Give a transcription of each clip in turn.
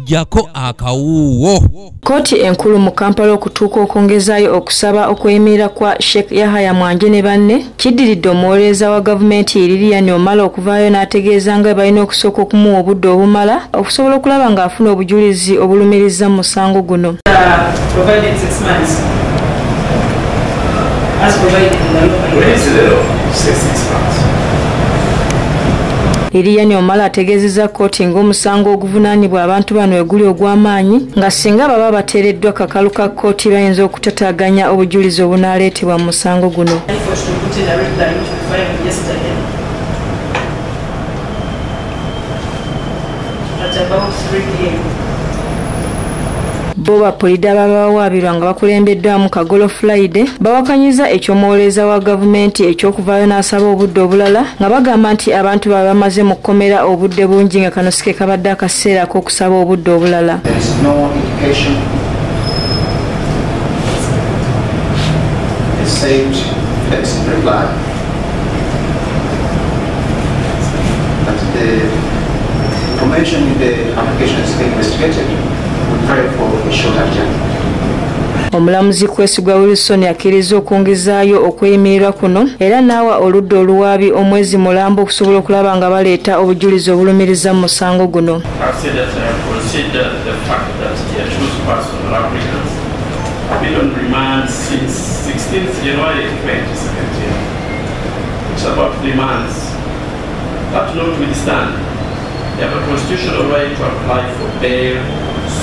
Jako akawuwo. Kkooti enkulu mu Kampala okutuuka okwongezaayo okusaba okweyimirira kwa Sheikh Yahaya Mwanje ne banne kiddiridde omuwolereza wa gavumenti Lilian Omala okuvaayo n'ategeeza nga balina okusooka okumuwa obudde obumala okusobola okulaba ng'afuna obujulizi obulumiriza mu musango guno. Provided 6 months. As provided in the law. Where is the law? Say 6 months. Lilian Omala ategeezezza kkooti ng'omusango oguvunaanibwa abantu bano eguli ogw'amaanyi nga singa baba bateereddwa kakalu ka kkooti bayinza okutataaganya obujulizi obunaaleetebwa mu musango guno. At about 3 p.m. Bo bapolida abawawaabirwa nga bakulembeddwamu Kagolo Friday bawakanyiza ekyomuwolereza wa gavumenti eky'okuvaayo n'asaba obudde obulala nga bagamba nti abantu baabwe bamaze mu kkomera obudde bungi nga kano si ke kabadde akaseera ak'okusaba obudde obulala. There is no indication except in reply that the information in the application is being investigated. Omulamuzi Kwesigwa Wilson akkiriza okwongezaayo okweyimirirwa kuno era n'awa oludda oluwaabi omwezi mulamba okusobola okulaba nga baleeta obujulizi obulumiriza mu musango guno. The fact that the accused person, applicants, have been on remand since 16th January 2017. It's about 3 months. That notwithstanding, they have a constitutional right to apply for bail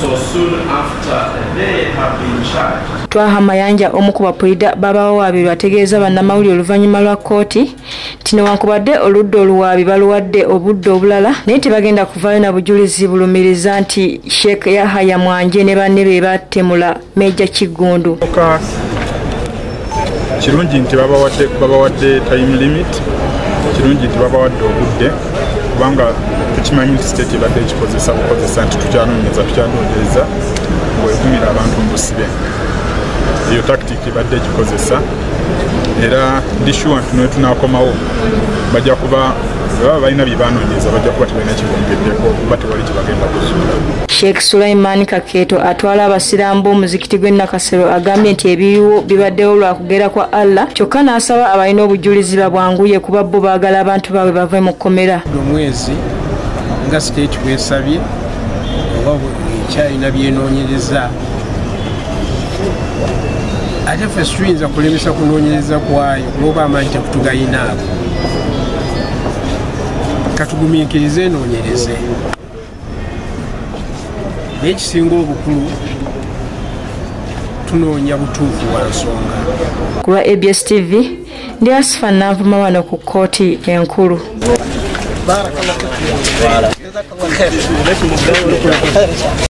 so soon after they have been charged. Twaha Mayanja omu ku bapolida babawaabirwa ategeeza bannamawulire oluvannyuma lwa kkooti nti newankubadde oludda oluwaabi baluwadde obudde obulala naye tebagenda kuvaayo na bujulizi bulumiriza nti Sheikh Yahaya Mwanje ne banne be batemula Meja Kiggundu. Kirungi nti babawadde time limit, kirungi nti babawadde obudde kubanga tukimanyi nti state ebadde ekikozesa bukozesa nti tukyanoonyereza ng'ekumira abantu mu busibe. Eyo tactic ebadde ekikozesa era ndi sure nti ne tunaakomawo bajja kuba baba balina bye banoonyereza bajja kuba tebalina kibongeddeko kuba tewali kye bagenda kuzuula. Sheikh Sulaiman Kakeeto atwala abasiraamu b'omuzikiti gw'e Nakasero agambye nti ebiriwo bibaddewo lwa kugera kwa Allah kyokka n'asaba abalina obujulizi babwanguye kuba bo baagala abantu baabwe bave mu kkomera. Omwezi nga state bwesabye oba ekyalina byenoonyereza ate ffe tuyinza kulemesa kunoonyereza kwayo olwoba amaanyi tekutugayinaako. Katugumiikirize enoonyereze. Naye ekisinga obukulu tunoonya butuufu bwa nsonga. Ku lwa ABS TV ndi Asifa Nanvuma wano ku kkooti enkulu.